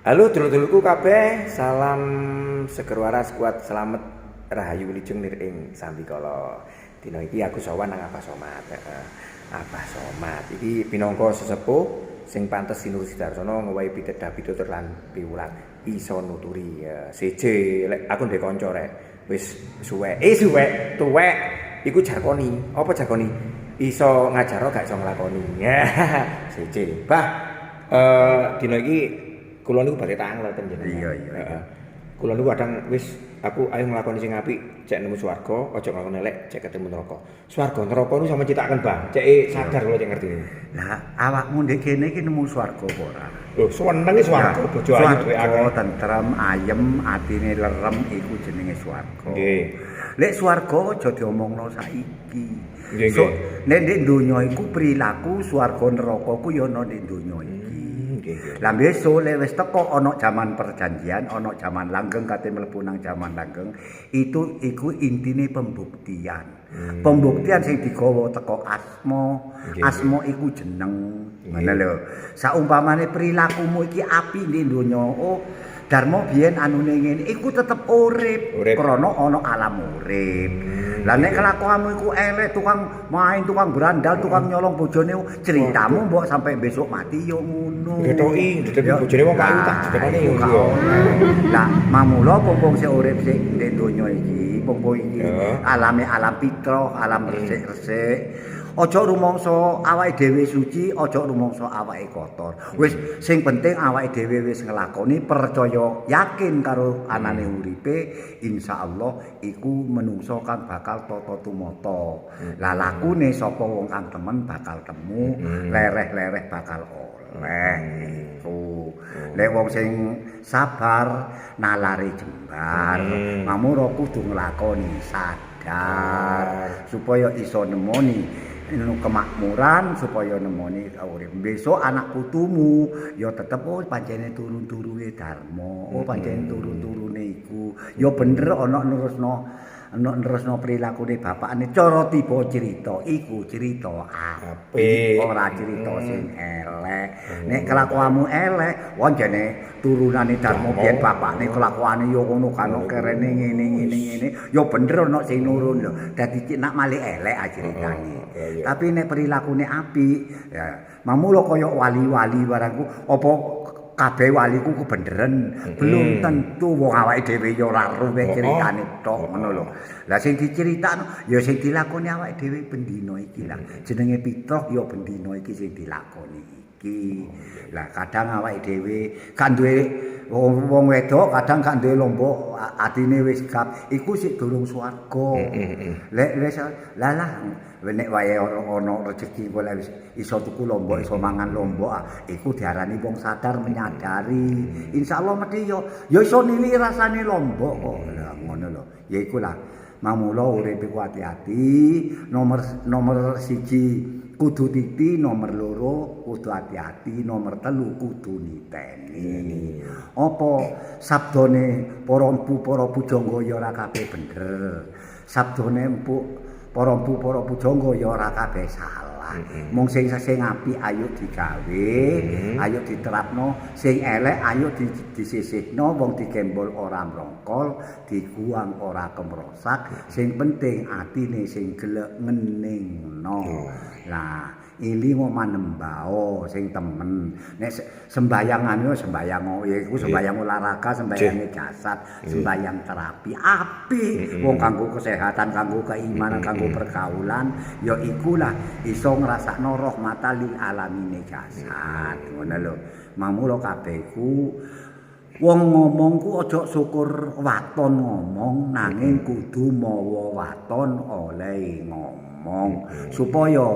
Halo dulur-dulurku kabeh, salam seger waras, kuat, selamat, rahayu, wilujeng nir ing sambikala. Dina iki aku sowan nang Abah Somad. Heeh. Abah Somad iki pinangka sesepuh sing pantes sinur sidarsana, ngewehi pitedah, pitutur lan piwulang, iso nuturi ya. Seje lek aku ndek kanca rek wis suwek, eh suwek, tuwek iku jarkoni. Apa jarkoni? Iso ngajaro gak iso nglakoni. Ya, seje. Bah, dina iki kula niku badhe tanglet ten jenengan. Iya. Heeh. Kula niku kadang wis aku ayo nglakoni sing apik cek nemu swarga, aja nglakoni elek cek ketemu neraka. Swarga neraka niku sampe citaken, Bang. Cek sadar kula, cek ngerti. Lah, awakmu ndek kene iki nemu swarga apa ora? Lho, senenge swarga, bojo ayu, duwe akeh. Swarga tentrem, ayem, atine lerem iku jenenge swarga. Nggih. Lek swarga aja diomongno saiki. Nggih, So, nggih. nek ndek donya iku perilaku swarga neraka ku ya ana ndek donya iki. Nggih, nggih. Lah, besok lek wis teko ana jaman perjanjian, ana jaman langgeng, kate mlebu nang jaman langgeng, itu iku intine pembuktian. Pembuktian sing digawa teko asma, asma iku jeneng. Ngono lho. Saumpamane perilakumu iki apik ndek donya, oh Darmo biyen anune ngene, iku tetep urip krana ana alam urip. Lah, nek kelakuanmu iku elek, tukang main, tukang berandal, tukang nyolong bojone, ceritamu mbok sampai besok mati yo ngono. Getoki, ditepi bojone wong kayu tak ditekoni iku ngono. Gak oleh. Lah, mamula pompong sik urip sik ndek donya iki, pompong iki alame alam fitrah, alam resik-resik. Aja rumangsa awake dhewe suci, aja rumangsa awake kotor. Wis, sing penting awake dhewe wis nglakoni, percaya, yakin karo anane uripe, insyaallah iku menungso kang bakal tata tumata. Lah, lakune sapa wong kang temen bakal temu, lereh-lereh bakal oleh iku. Lek wong sing sabar nalare jembar, mamura kudu nglakoni sadar supaya iso nemoni kemakmuran, supaya nemoni urip. Besok anak putumu ya tetep, oh pancene turun-turune Darma, oh pancene turun-turune iku. Ya bener ana nerusno prilakune bapakne, cara tiba cerita iku cerita apik, ora cerita sing elek. Nek kelakuanmu elek, wong jane turunane Darma biyen bapakne kelakuane ya ngono kan, kerene ngene ngene ngene, ya bener ana sing nurun lho. Dadi nak malih elek ah ceritane. Tapi nek perilakune apik, ya mamula kaya wali-wali barangku, apa kabeh wali ku kebenderen? Belum tentu, wong awake dhewe ya ora ero, mek critane tok ngono lho. Lah, sing diceritakno ya sing dilakoni awake dhewe bendina iki lah. Jenenge fitrah ya bendina iki sing dilakoni iki. Lah, kadang awake dhewe gak duwe, wong wedok kadang gak duwe lombok atine wis gap, iku sik durung swarga. Lek wis lah lah nek wae ana rezeki kok wis iso tuku lombok, iso mangan lombok, ah, iku diarani wong sadar, menyadari. Insyaallah mesti yo ya iso nili rasane lombok kok. Lah, ngono lho. Ya iku lah. Mamula urip iku hati-hati, nomor nomor siji kudu titi, nomor loro kudu hati-hati, nomor telu kudu niteni. Apa sabdane para empu, para pujangga ya ora kabeh bener. Sabdane empu, para empu, para pujangga ya ora kabeh salah. Mung sing sing apik ayo digawe, ayo diterapno, sing elek ayo disisihno. Wong digembol ora mrongkol, diguang ora kemrosak, sing penting atine sing gelek ngeningno. Lah, ilingo manembao sing temen. Nek sembayangane sembayang ya iku sembayang olahraga, sembayange jasad, sembayang terapi. Apik wong kanggo kesehatan, kanggo keimanan, kanggo pergaulan, ya ikulah iso ngrasakno rahmatan lil alamine jasad. Ngono lho. Mamula kabeh iku wong ngomong ku aja syukur waton ngomong, nanging kudu mawa waton oleh ngomong supaya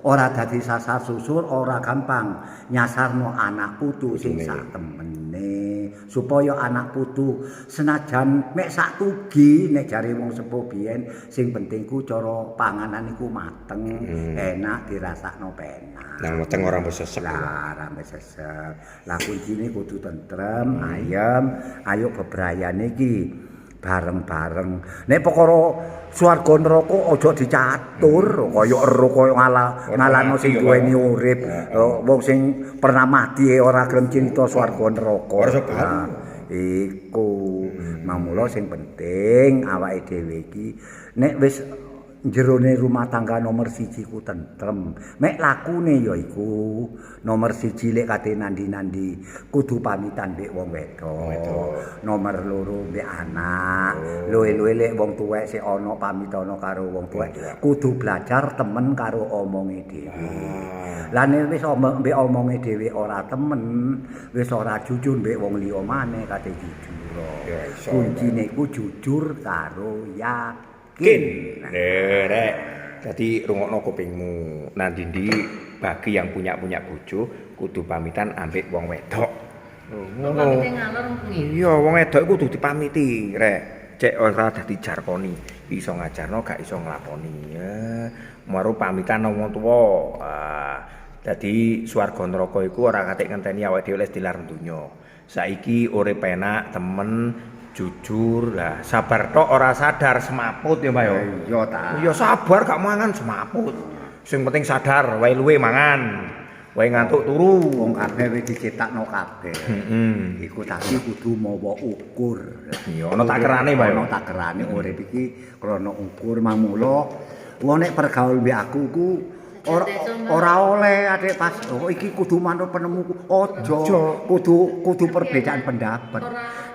ora dadi sasar susur, ora gampang nyasarno anak putu sing sak temene, supaya anak putu senajan mek sak tugi, nek jare wong sepuh biyen sing penting ku cara panganan iku mateng, enak dirasakno, penak. Nang weteng ora sesek. Lah, ora sesek. Lah, kuncine kudu tentrem, ayem, ayo bebrayan iki. Bareng-bareng. Nek perkara swarga neraka aja dicatur, kaya ero kaya ngalano sing duweni urip. Wong sing pernah mati ora gelem cerita swarga neraka. Ora iso baru. Nah, iku. Mamula sing penting awake dhewe iki nek wis jerone rumah tangga nomor 1 ku tentrem. Mek lakune ya iku nomor 1 lek kate nandi-nandi kudu pamitan mbek wong wedok. Nomor 2 mbek anak. Luwe-luwe lek wong tuwek sik ana pamitana karo wong tuwek. Kudu belajar temen karo omonge dhewe. Lah nek wis mbek omonge dhewe ora temen, wis ora jujur mbek wong liya maneh kate jujur. Kuncine iku jujur karo yakin. Rek. Dadi rungokno kupingmu. Nandi-ndi bagi yang punya-punya bojo kudu pamitan ambek wong wedok. Ngono. Pamite ngalor kuwi. Iya, wong wedok iku kudu dipamiti, rek. Cek ora dadi jarkoni, iso ngajarno gak iso nglakoni. Ya, maru pamitan nang wong tuwa. Ah, dadi swarga neraka iku ora katik ngenteni awake dhewe les dilar donya. Saiki urip enak, temen, jujur lah, sabar tok ora sadar semaput ya, Mbak ya. Iya ta. Ya sabar gak mangan semaput. Sing penting sadar, wae luwe mangan. Wae ngantuk turu. Wong kabeh wis dicetakno kabeh. Heeh. Iku tapi kudu mawa ukur. Iya, ana takerane, Mbak ya. Ana takerane urip iki krana ukur mamula wong nek pergaul mbek aku ku ora oleh adik pas oh iki kudu manut penemuku. Aja. Kudu perbedaan pendapat.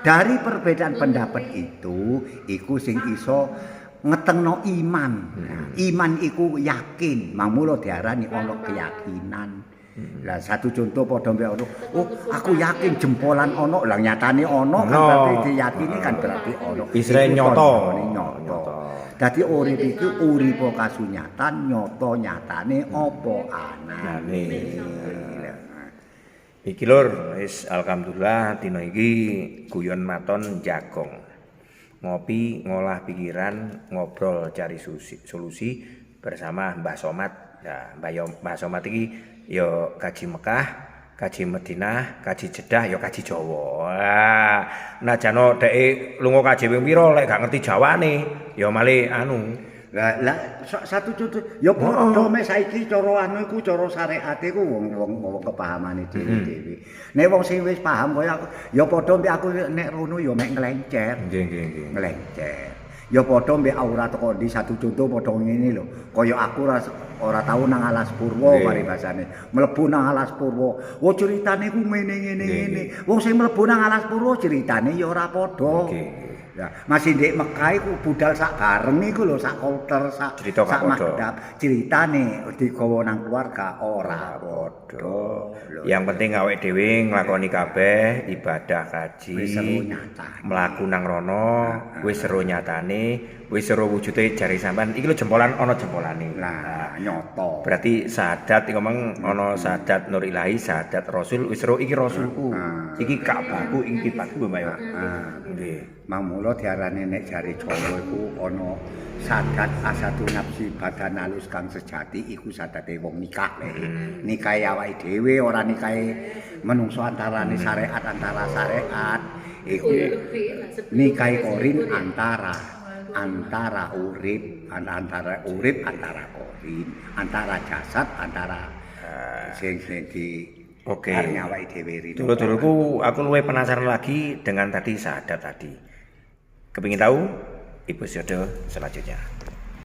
Dari perbedaan pendapat itu iku sing iso ngetengno iman. Iman iku yakin, mamula diarani ana keyakinan. Lah satu contoh padha mbek ono, oh aku yakin jempolan ono, lah nyatane ono kan berarti diyakini kan berarti ono. Isre Iku nyoto. tandane nyoto. Dadi urip iki uripa kasunyatan, nyoto nyatane apa anane. Iki lur, wis alhamdulillah dina iki guyon maton jagong. Ngopi, ngolah pikiran, ngobrol cari solusi bersama Mbah Somad. Nah, Mbah Somad iki ya kaji Mekah, kaji Madinah, kaji Jeddah, ya kaji Jawa. Wah, najano dheke lunga kaji ping pira lek gak ngerti Jawane, ya malih anu. Lah satu contoh ya padha mek saiki cara anu iku cara syariate iku wong-wong kepahamane dhewe-dhewe. Nek wong sing wis paham kaya aku ya padha mbek aku nek rono ya mek nglencer. Nggih, nggih, nggih. Nglencer. Ya padha mbek aura teko ndi satu contoh padha ngene lho. Kaya aku ora tau nang Alas Purwo paribasane. Mlebu nang Alas Purwo. Wo ceritane ku ngene ngene ngene. Wong sing mlebu nang Alas Purwo ceritane ya ora padha. Lah masih ndek Mekah iku budal sak bareng iku lho, sak kloter, sak Cerita gak sak padha. maktab. Ceritane digawa nang keluarga ora padha. Lho. Yang penting awake dhewe nglakoni kabeh ibadah kaji. Wis seru nyatane. Mlaku nang rono, wis seru nyatane, wis seru wujude jare sampean. Iki lho jempolan ana jempolane. Lah nyoto. Berarti sahadat iki ngomong ana sahadat Nur Ilahi, sahadat Rasul, wis seru iki rasulku. Iki Ka'bahku, iki kiblatku Mbak ya. Nggih. Mamula diarani nek jare Jawa iku ana sadat asatu nafsi badan alus kang sejati iku sadate wong nikah le. Nikahe awake dhewe ora nikahe menungso antarane syariat antara syariat iku nikahe korin antara urip antara urip antara korin antara jasad antara sing sing di Oke. awake dhewe rino. Dulur-dulurku, aku luwih penasaran lagi dengan tadi sahadat tadi. Kepingin tahu episode selanjutnya.